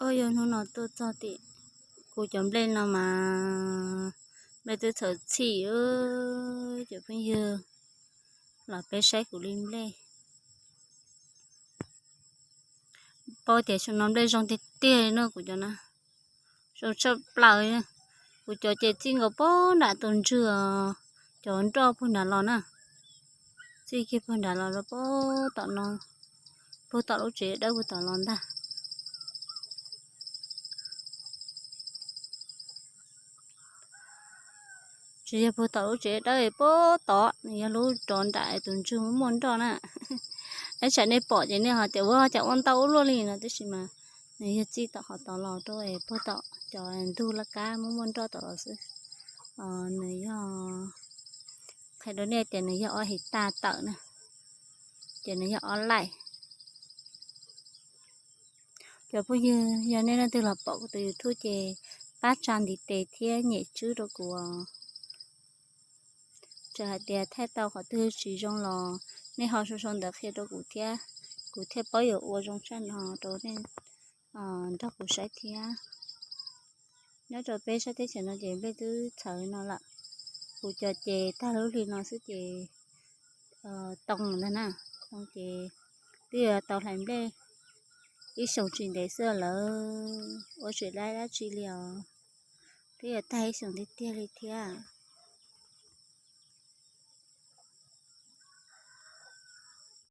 Ua yog hnub no tuaj txog tim kuv cov nplej no mas nplej twb txhawv txhim, cov phooj ywg los peb saib kuv li nplej. Paub tias xyoo no nplej zoo tiag tiag no kuv cov na, zoo tshaj plaws. Kuv cov ces txij nkaus puag nram tus ntswg, cov nroj puag nrad los na, txij kiag puag nrad los rau puag tom no, puag tom lub tsev dawb puag tom los ntag. Tsis yog puag tom lub tsev dawb puag tod, nws yog lub rov nram tus ntswg muaj nroj na. Ib tsam nej pom ces nej ho tias ua cas ua ntau ua luaj li no, tab sis mas nws yog txij tom qhov tod los rau puag tom cov ntug laj kab muaj muaj nroj tom los xwb. Nws yog, qhia rau nej tias nws yog ob his tag tawm na, ces nws yog ob laij. Cov phooj ywg, yog nej leej twg los pom kuv tus YouTube ces pab tsa ntiv tes thiab nyem tswb rau kuv os. Txawm hais tias thaij tau qhov twg tsis zoo los nej ho sau sau ntawv qhia rau kuv thiab, kuv thiaj paub yuav ua zoo tshaj no rau nej nrog kuv saib thiab. Nyob rau peb sab teb chaws no ces nplej twb txhawv no lawm. Kuv cov ces tag lub hli no xwb ces too ntag na, too ces twb yuav tau hlais nplej ib xyoos tsis ntev xwb lawm, ua tsis laib dab tsi li os. Twb yuav tag ib xyoos tiag tiag li thiab.